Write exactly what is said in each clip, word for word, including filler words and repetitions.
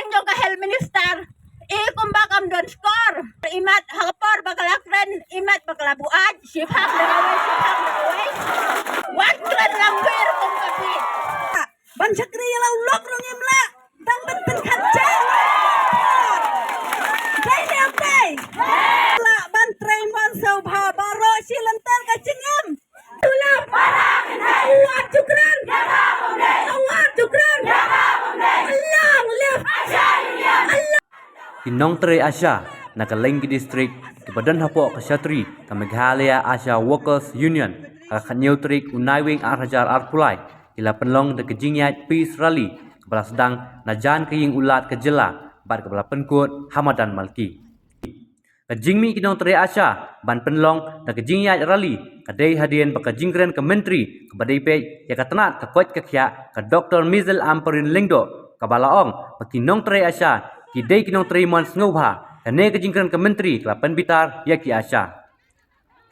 Jong ka health minister, i kumba kam don skor. Imat ha ka por ba ka la kren, imat ba ka la buaid, shipang da kawei, shipang da kawei. Wan kren lang wir kum ka pi. Ban shakri ïa la u lok ruh ngim lah. Tang ban pynkhang jai. Dei ne em dei? Lah ban trei mon sngewbha baroh shi lynter ka jingim. Tulop. Awar ju kren. Awar ju kren. Long live. Ki nongtrei ASHA na kylleng ki district kiba don hapoh ka shatri ka Meghalaya ASHA Workers Union ha ka khathynñiew tarik u Naiwieng ar hajar arphew lai ki la pynlong da ka jingïaid peace rally kaba la sdang na jan ka ïing u Lat ka jylla bad kaba la pynkut ha madan Malki. Ka jingmih ki nongtrei ASHA ban pynlong da ka jingïaid rally ka dei hadien ba ka jingkren ka Myntri kaba dei peit ïa ka tnat ka koit ka khiah ka Doktor Mizel Ampareen Lyngdoh kaba la ong ba ki nongtrei ASHA ki dei ki nongtrei mon sngewbha. Kane ka jingkren ka Myntri ka la pynbitar ïa ki ASHA.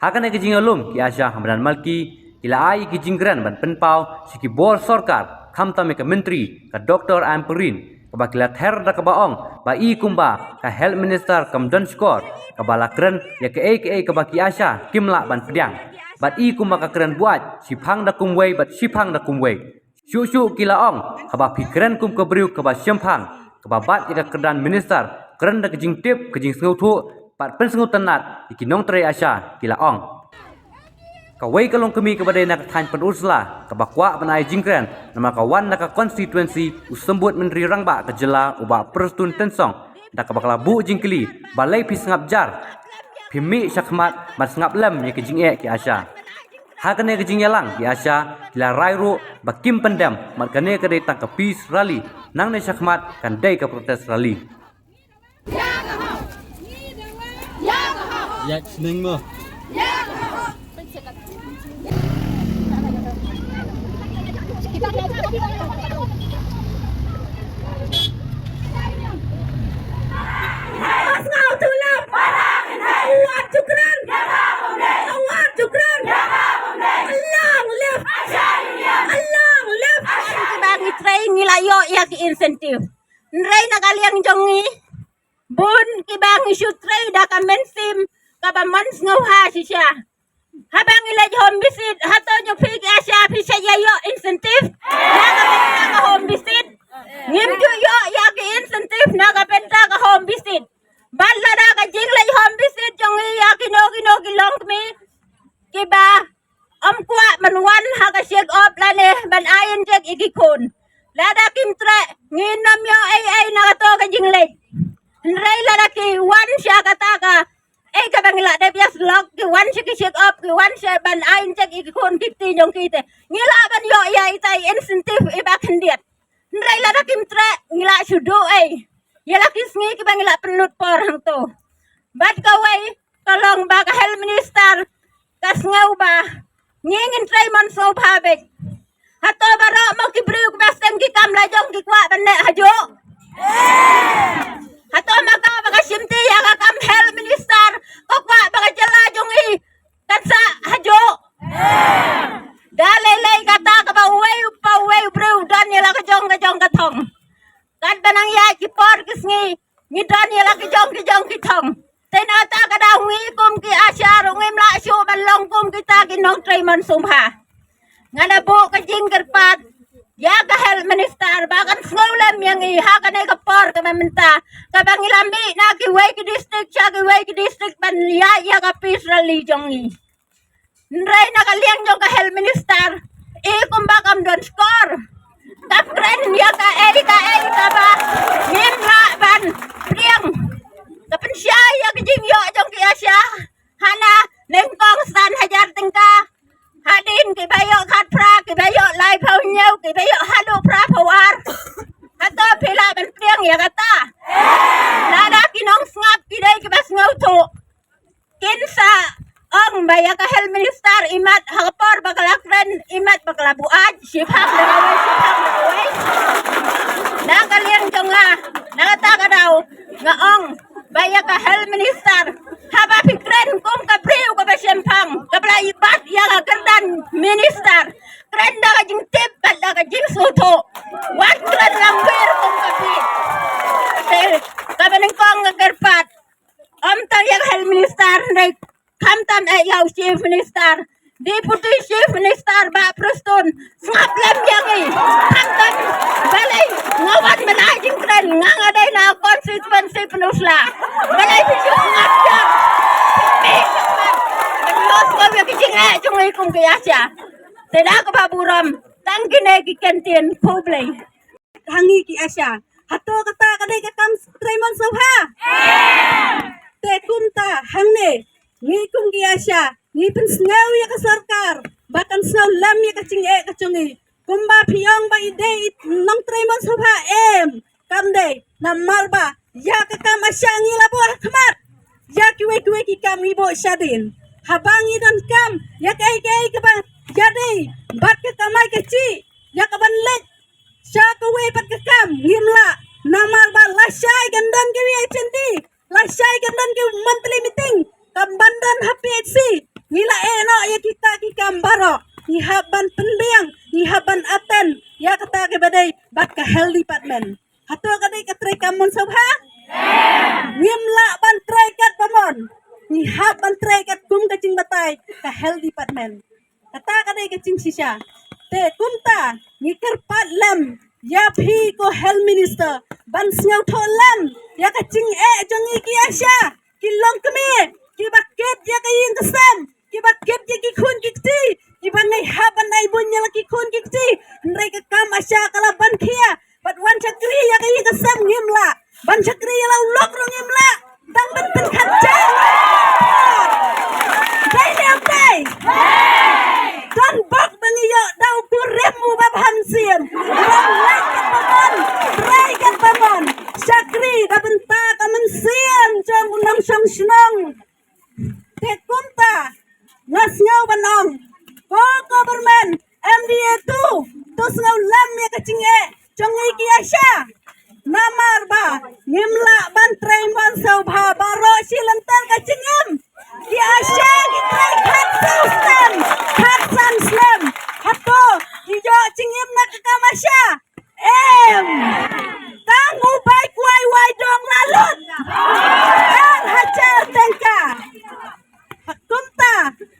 Ha kane ka jingïalum ki ASHA ha madan Malki ki la ai ïa ki jingkren ban pynpaw sha ki bor sorkar khamtam ïa ka Myntri ka Doktor Ampareen kaba ki la ther da kaba ong ba i kumba ka health minister kam don skor kaba la kren ïa kaei kaei kaba ki ASHA kim lah ban pdiang. Bad i kumba ka kren buaid shipang da kumwei bad shipang da kumwei. Shuh shuh ki la ong haba phi kren kum ka briew kaba shemphang kaba bat ïa ka kyrdan minister, kren da ka jingtip ka jingsngewthuh bad pynsngewtynnat ïa ki nongtrei ASHA, ki la ong. Kawei ka longkmie kaba dei na ka thaiñ Pynursla kaba kwah ban ai jingkren namar ka wan na ka constituency u Symbud Myntri Rangbah ka jylla u Bah Prestone Tynsong, da kaba ka la buh jingkylli balei phi sngap jar, phi mih shakhmat ban sngap lem ïa ka jingeh ki ASHA. Ha kane ka jingïalang ki ASHA ki la rai ruh ba kim pyndem bad kane ka dei tang ka peace rally, nangne shakhmat kan dei ka protest rally. Yak sning mo. Kiba ngi trei ngi la ïoh ïa ki incentive. Hynrei na ka liang jong ngi bun kiba ngi shu trei da ka mynsiem kaba mon sngewbha shisha. Haba ngi leit home visit, hato jong phi ki ASHA phi sa ïa ïoh incentive na ka bynta ka home visit? Ngim ju ïoh ïa ki incentive na ka bynta ka home visit. Bad lada ka jingleit home visit jong ngi ïa kino kino ki longkmie kiba ym kwah ban wan ha ka check up lane ban ai injek ïa ki khun, lada kim treh ngin ym ïoh ei ei na kato ka jingleit. Hynrei lada ki wan sha kata ka, eh, kaba ngi la dep ïasyllok, ki wan sha ki check up, ki wan sha ban ai injek ïa ki khun ki kti jong ki te, ngi lah ban ïoh ïa ita i incentive iba khyndiat. Hynrei lada kim treh ngi lah shu duh ei. Ïa la ki sngi kiba ngi lah pynlut por hangto. Bad kawei ka long ba ka health minister ka sngew ba ngi ngin trei mon sngewbha beit. Hato baroh mo ki briew kiba seng ki kam la jong ki kwah ban leh hajuh? Hato ma ka ba ka shimti ïa ka kam health minister ka kwah ba ka jylla jong ngi kan sah hajuh? Da lei lei kata kaba uwei u pa uwei u briew u don ïa la ka jong ka jong ka thong. Katba nang ïaid ki por ki sngi ngi don ïa la ki jong ki jong ki thong. Te na kata ka daw ngi kum ki ASHA ruh ngim lah shuh ban long kum kita ki nongtrei mon sngewbha. Nga da buh ka jingkyrpad ïa ka health minister ba kan sngewlem ïa ngi ha kane ka por kaba mynta kaba ngi la mih na kiwei ki district sha kiwei ki district ban ïaid ïa ka peace rally jong ngi. Hynrei na ka liang jong ka health minister, i kumba kam don skor. Kam kren ïa kaei kaei kaba ngim lah ban pdiang. Ka pynshai ïa ka jingïoh jong ki ASHA. Hana nyngkong san hajar tyngka. Hadien kiba ïoh khatphra, kiba ïoh laiphew hynñiew, kiba ïoh haduh phraphew ar. Hato phi lah ban pdiang ïa kata? Lada ki nongsngap ki dei kiba sngewthuh, kin sa ong ba ïa ka health minister imat ha ka por ba ka la kren, imat ba ka la buaid, shipang da kawei, shipang da kawei. Na ka liang jong nga, na kata ka daw nga ong ba ïa ka health minister, haba phi kren kum ka briew kaba shemphang kaba la ibat ïa ka kyrdan minister, kren da ka jingtip bad da ka jingsngewthuh. Wat kren lang wir kum ka phi. Ïa ka health minister, hynrei khamtam eh ïa u chief minister, deputy chief minister Bah Prestone, sngap lem ïa ngi. Khamtam balei nga wan mynta jingkren, nga nga dei na constituency Pynursla. Balei phi shu sngap ïa ngi? Phi sngap ïa ki jingeh jong ngi kum ki ASHA. Te da kaba burom, tang kine ki kyntien, khublei. Ha ngi ki ASHA, hato kata ka dei ka kam trei mon sngewbha? Te kumta hangne ngi kum ki ASHA ngi pynsngew ïa ka sorkar ba kan sngew lem ïa ka jingeh ka jong ngi. Kumba phi ong ba i dei i nongtrei mon sngewbha, em, kam dei. Namar ba ïa ka kam ASHA ngi la buh ha khmat, ïa kiwei kiwei ki kam ngi buh shadien. Haba ngi donkam ïa kaei kaei kaba ïadei bad ka kamai kajih, ïa kaban leit sha kawei pat ka kam, ngim lah. Namar ba lashai kan don kiwei agency, lashai kan don ki monthly meeting, kam ban don ha PHC. Ngi la ïeh noh ïa kita ki kam baroh. Ngi hap ban pynbiang, ngi hap ban attend ïa kata kaba dei bad ka health department. Hato ka dei ka trei kam mon sngewbha? Ngim lah ban trei katba mon. Ngi hap ban trei kat kum ka jingbatai ka health department. Kata ka dei ka jingshisha. Te kumta ngi kyrpad lem ïa phi ko health minister ban sngewthuh lem ïa ka jingeh jong ngi ki ASHA, ki longkmie, kiba kit ïa ka ïing ka sem, kiba kit ïa ki khun ki kti, kiba ngi hap ban ai bun ïa la ki khun ki kti. Hynrei ka kam ASHA ka la ban khia bad wan shakri ïa ka ïing ka sem ngim lah. Ban shakri ïa la u lok ruh ngim lah. Tang ban pynkhang jam. Dei ne em dei? Don bok ba ngi ïoh da u kurim u ba bha mynsiem. Don leh katba mon, trei katba mon. Shakri da bynta ka mynsiem jong u nongshong shnong. Te kumta nga sngew ban ong, ko government MDA tu, to sngew lem ïa ka jingeh jong ngi ki ASHA. Namar ba ngim lah ban trei mon sngewbha baroh shi lynter ka jingim. Ki ASHA ki trei khatsaw snem, khatsan snem. Hato ki ïoh jingim na ka kam ASHA? Em. Tang u bai kwai wai dong la lut ar hajar tyngka. Kumta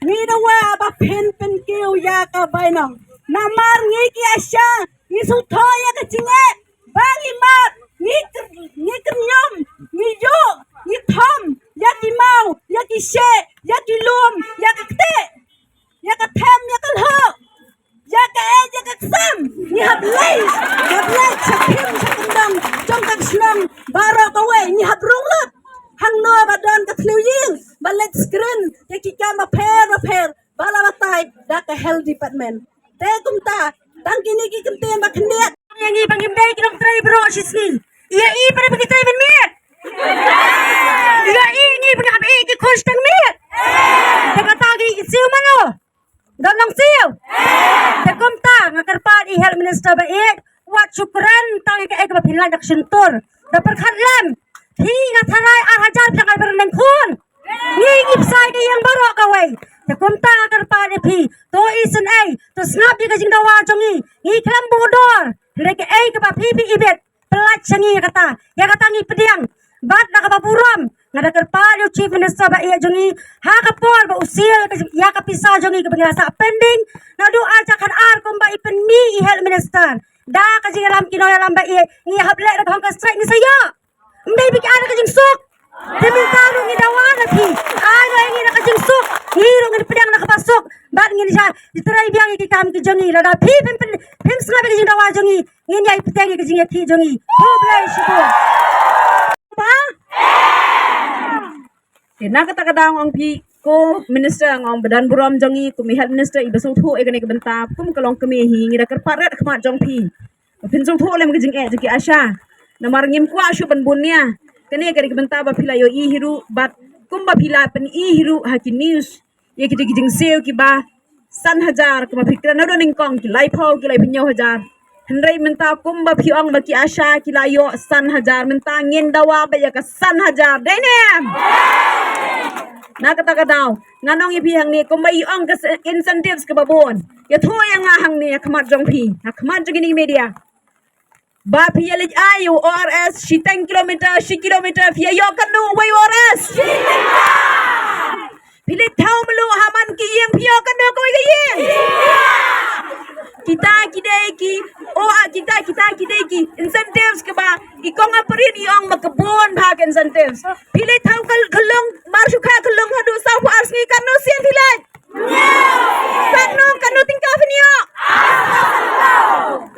ngi dawa ba phin pynkiew ïa ka bainong. Namar ngi ki ASHA ngi sngewthuh ïa ka jingeh ba ngi mad, ngi kr-, ngi kyrñom, ngi ïuh, ngi thom ïa ki maw, ïa ki sheh, ïa ki lum, ïa ka ktieh, ïa ka them, ïa ka lhuh, ïa ka eh, ïa ka ksem. Ngi hap leit, hap leit sha khim sha kyndong jong ka shnong baroh kawei. Ngi hap rung lut hangno ba don ka thliew ïing ba leit screen ïa ki kam bapher bapher ba la batai da ka health department. Te kumta tang kine ki kyntien ba khyndiat. Ïa ngi ba ngim dei ki nongtrei baroh shi sngi. Ïa i ba ngi trei ban miet. Ïa i ngi ba ngi hap i ki khun shtang miet. Te kata ki siew mano. Don long siew. Te kumta nga kyrpad ïa i health minister ba ïeit, wat shu kren tang ïa kaei kaba phi lait da ka shyntur. Da pyrkhat lem. Phi nga tharai ar hajar phi dang ai ba ryndeng khun. Ngi ngi pynshai ka ïing baroh kawei. Te kumta nga kyrpad ïa phi, to isynei, to sngap ïa ka jingdawa jong ngi. Ngi khlem buh dor. Hynrei kaei kaba phi phi ibit, pynlait sha ngi ïa kata. Ïa kata ngi pdiang. Bad da kaba burom nga da kyrpad ïa u Chief Minister ba ïeit jong ngi, ha ka por ba u seal ïa ka pisa jong ngi kaba ngi la sah pending naduh ar hajar khatar kumba i pynmih i Health Minister. Da ka jingïalam ki nongïalam ba ïeit, ngi hap leh da ka hunger strike, ngi sa ïoh. Ym dei ba ki ai da ka jingsuk. Te mynta ruh ngi dawa na phi, ai ruh ïa ngi da ka jingsuk. Ngi ruh ngin pdiang da kaba suk bad ngin ïa trei biang ïa ki kam ki jong ngi. Lada phi phim pyn-, phim sngap ïa ka jingdawa jong ngi, ngin ïai bteng ïa ka jingïakhih jong ngi. Khublei shibun. Ba? Te na kata ka daw nga ong phi, ko Minister, nga ong ba don burom jong ngi kum i Health Minister iba sngewthuh ïa kane ka bynta. Kum ka longkmie hi, ngi da kyrpad rit ha khmat jong phi ba phin sngewthuh lem ka jingeh jong ki ASHA. Namar ngim kwah shuh ban bun nia. Kane ka dei ka bynta ba phi la ïohi hi ruh bad kumba phi la pyni hi ruh ha ki news. Ïa kita ki jingsiew kiba san hajar, kumba phi kren naduh nyngkong, ki laiphew, ki laiphew hynñiew hajar. Hynrei mynta kumba phi ong ba ki ASHA ki la ïoh san hajar, mynta ngin dawa ba ïa ka san hajar. Dei ne em? Na kata ka daw ngan ong ïa phi hangne, kumba i ong ka se-, incentives kaba bun. Ïathuh ïa nga hangne ha khmat jong phi, ha khmat jong kine ki media. Ba phi ïa leit ai u O R S shiteng kilometer, shi kilometer, phi ïa ïoh katno uwei u O R S? Phi leit thaw mluh ha man ki ïing, phi ïoh katno kawei ka ïing? Kita ki dei ki, o a, kita, kita ki dei ki incentives kaba i kong Ampareen i ong ma ka bun bha ka incentives. Phi leit thaw ka, ka long, mar shu kha ka long haduh saw phew ar sngi, katno sien phi leit? Katno, katno tyngka phin ïoh?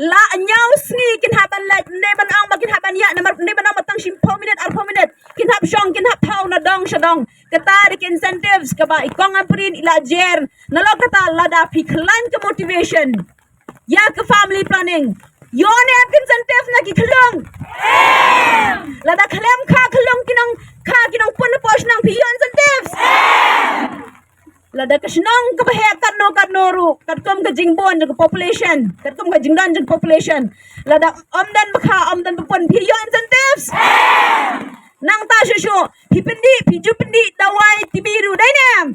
La hynñiew sngi kin hap ban leit, ym dei ban ong ba kin hap ban ïaid, namar ym dei ban ong ba tang shiphew minit, arphew minit. Kin hap shong, kin hap thaw na dong sha dong. Kata dei ki incentives kaba i kong Ampareen i la jer. Nalor kata, lada phi khlaiñ ka motivation ïa ka family planning, ïoh ne em ki incentive na ki khyllung? Lada khlem kha khyllung ki nong, kha ki nongpun hapoh shnong, phi ïoh incentives? Lada ka shnong kaba heh katno katno ruh, katkum ka jingbun jong ka population, katkum ka jingdon jong ka population, lada ym don ba kha, ym don ba pun, phi ïoh incentives? Nangta shuh shuh, phi pyndih, phi ju pyndih dawai T B ruh, dei ne em?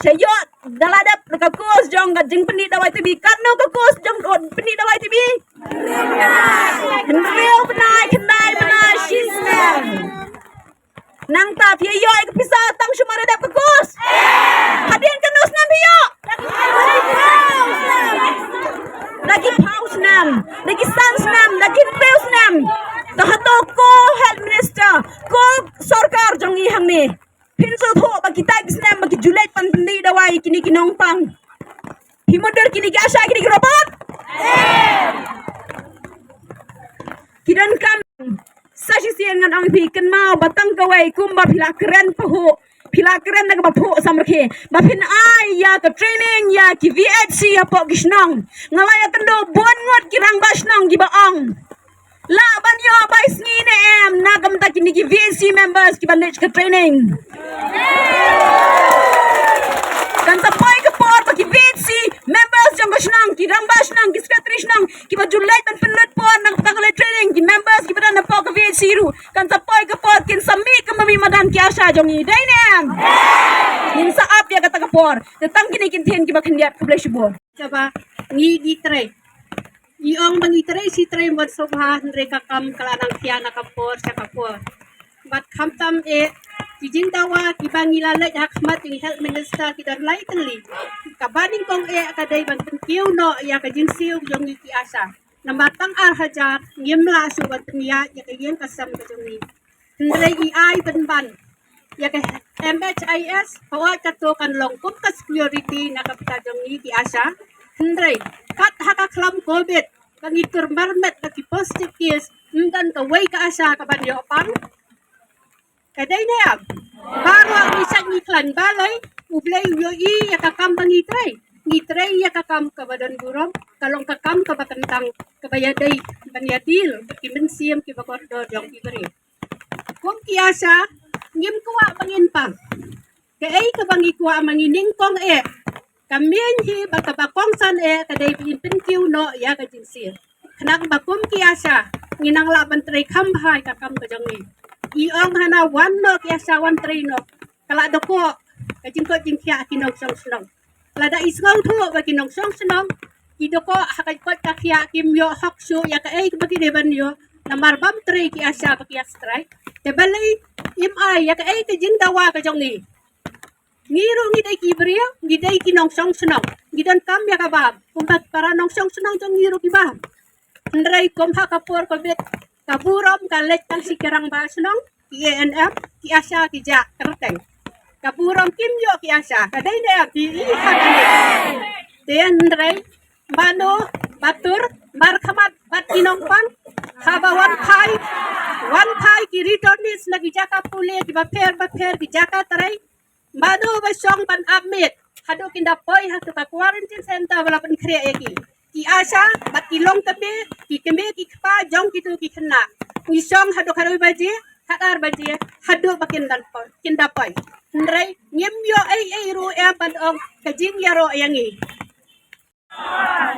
Sha ïoh, da la dep ka course jong ka jingpyndih dawai T B, katno ka course jong, oh, pyndih dawai T B? Hynriew bnai, khyndai bnai, shisnem. Nangta phi ïoh ïa ka pisa tang shu mar dep ka course? Hadien katno snem phi ïoh? Da ki phew snem, da ki san snem, da ki hynriew snem. Te hato ko health minister, ko sorkar jong ngi hangne, phin sngewthuh ba kita ki snem ba ki ju leit ban pyndih dawai kine ki nongpang? Phi mutdur kine ki ASHA, kine ki robot? Ki donkam. Sa shisien ngan ong ïa phi, kynmaw ba tang kawei kumba phi la kren pahuh, phi la kren da kaba phuh samrkhie, ba phin ai ïa ka training ïa ki VHC hapoh ki shnong. Nga la ïakynduh bun ngut ki rangbah shnong kiba ong, lah ban ïoh bai sngi ne em na ka bynta kine ki VHC members kiba leit ka training? Kan sa poi ka por ba ki VHC members jong ka shnong, ki rangbah shnong, ki secretary shnong, kiba ju leit ban pynlut por na ka bynta ka leit training, ki members kiba don hapoh ka VHC ruh, kan sa poi ka por kin sa mih kumba mih madan ki ASHA jong ngi, dei ne em? Ngin sa ap ïa kata ka por. Te tang kine ki ktien kiba khyndiat, khublei shibun. Kaba ngi, ngi trei. I ong ba ngi trei shi trei mon sngewbha, hynrei ka kam ka la nang thiah na ka por sha ka por. Bad khamtam eh, ki jingdawa kiba ngi la leit ha khmat jong i health minister ki don lai tylli. Kaba nyngkong eh ka dei ban pynkiew noh ïa ka jingsiew jong ngi ki ASHA. Namar tang ar hajar ngim lah shuh ban pynïaid ïa ka ïing ka sem ka jong ngi. Hynrei i ai pynban ïa ka MHIS, hooid kato kan long kum ka security na ka bynta jong ngi ki ASHA. Hynrei kat ha ka khlam covid, ba ngi tur marmet da ki positive case, ym don kawei ka ASHA kaban ïoh pang. Ka dei ne em? Baroh ngi shait ngi khlaiñ balei? U Blei u ïohi ïa ka kam ba ngi trei. Ngi trei ïa ka kam kaba don burom, ka long ka kam kaba kyntang, kaba ïadei ban ïadil bad ki mynsiem kiba kordor jong ki briew. Kum ki ASHA, ngim kwah ba ngin pang. Kaei kaba ngi kwah ma ngi nyngkong eh, ka main hi bad kaba kongsan eh, ka dei ba ngin pynkiew noh ïa ka jingsiew. Khnang ba kum ki ASHA ngin nang lah ban trei kham bha ïa ka kam ka jong ngi. I ong hana, wan noh ki ASHA, wan trei noh. Ka la da koh ka jingkoit jingkhiah ki nongshong shnong. Lada i sngewthuh ba ki nongshong shnong ki da koh ha ka koit ka khiah, kim ïoh hok shuh ïa kaei kaba ki dei ban ïoh, namar bym trei ki ASHA ba ki ïa strike. Te balei im ai ïa kaei ka jingdawa ka jong ngi? Ngi ruh ngi dei ki briew, ngi dei ki nongshong shnong, ngi donkam ïa ka bam kumba ki para nongshong shnong jong ngi ruh ki bam. Hynrei kum ha ka por covid, ka burom ka leit tang sha ki rangbah shnong, ki ANM, ki ASHA ki jah kyrteng. Ka burom kim ïoh ki ASHA, ka dei ne em? Phi ïohi ha kane. Te hynrei mano ba tur markhmat bad ki nongpang, haba wan phai, wan phai ki returnees na ki jaka pule kiba pher bapher, ki jaka trei, mano ba shong ban ap miet haduh kin da poi ha ka quarantine center ba la pynkhreh ïa ki? Ki ASHA bad ki longkmie, ki kmie ki kpa jong kito ki khynnah. Ngi shong haduh khatwei baje, khatar baje, haduh ba kin da poi, kin da poi. Hynrei ngim ïoh ei ei ruh em ban ong ka jingïaroh ïa ngi.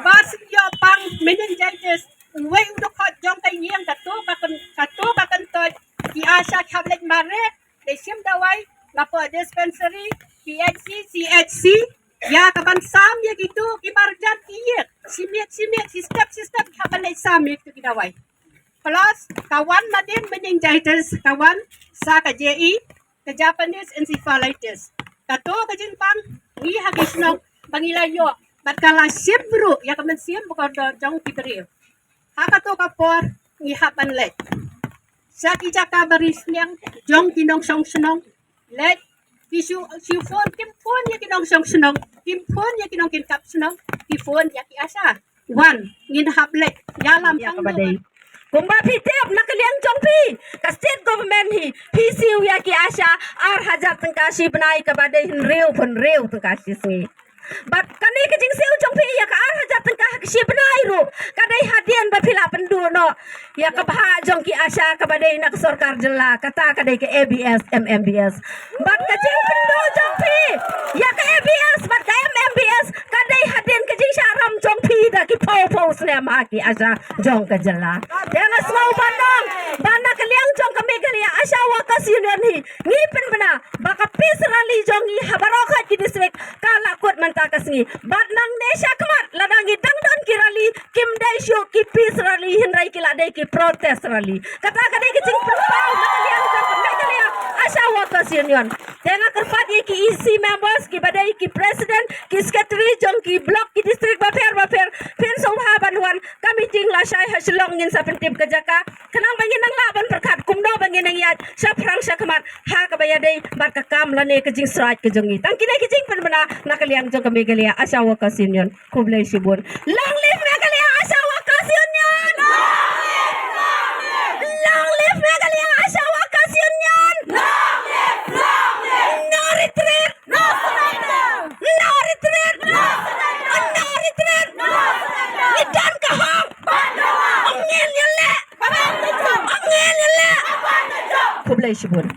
Ba shu ïoh pang meningitis, uwei u dkhot jong ka ïing, kato ka kyn-, kato ka kyntoit, ki ASHA ki hap leit mareh, leit shim dawai napoh dispensary, PHC, CHC, ïa ka ban sam ïa kito ki marjan ki ïing. Shi miet shi miet, shi step shi step ki hap ban leit kata mih tu ki dawai. Plus ka wan nadien meningitis, ka wan sa ka J E, ka Japanese encephalitis. Kato ka jingpang ngi ha ki shnong ba ngi la ïoh, bad ka la shim ruh ïa ka mynsiem ba kordor jong ki briew. Ha kato ka por ngi hap ban leit sha ki jaka ba ri sliang jong ki nongshong shnong. Leit ki shu, shu phone, kim phone ïa ki nongshong shnong, kim phone ïa ki nongkyntap shnong, ki phone ïa ki ASHA. Wan, ngin hap leit ïalam ïa kaba dei. Kumba phi tip na ka liang jong phi, ka state government hi, phi siew ïa ki ASHA ar hajar tyngka shi bnai, kaba dei hynriew, hynriew tyngka shi sngi. Bad kane ka jingsiew jong phi ïa ka ar hajar tyngka ha ka shi bnai ruh, ka dei hadien ba phi la pynduh noh ïa ka bhah jong ki ASHA kaba dei na ka sorkar jylla, kata ka dei ka A B S, M M B S. Bad ka jingpynduh jong phi ïa ka A B S bad ka M M B S ka dei hadien ka jingshah ram jong phi da ki phew phew snem ha ki ASHA jong ka jylla. Te nga sngew ban ong ba na ka liang jong ka Meghalaya ASHA Workers Union hi, ngi pynbna ba ka peace rally jong ngi ha baroh kawei ki district ka la kut mynta ka sngi. Bad nangne shakhmat lada ngi dang don ki rally, kim dei shuh ki peace rally, hynrei ki la dei ki protest rally. Kata ka dei ka jingpynpaw na ka liang jong ka Meghalaya ASHA Workers Union. Te nga kyrpad ïa ki E C members, kiba dei ki president, ki secretary jong ki block, ki district bapher bapher, phin sngewbha ban wan, ka meeting la shai ha Shillong, ngin sa pyntip ka jaka khnang ba ngin nang lah ban pyrkhat kumno ba ngin nang ïaid shaphrang shakhmat ha kaba ïadei bad ka kam lane ka jingsraid ka jong ngi. Tang kine ki jingpynbna na ka liang jong ka Meghalaya ASHA Workers Union. Khublei shibun. Long live Meghalaya ASHA Workers Union! Long live Meghalaya ASHA Workers Union! No retreat! No retreat! No retreat! No retreat! Ngi don ka hok! Ong ngin ïaleh! Ong ngin ïaleh! Khublei shibun.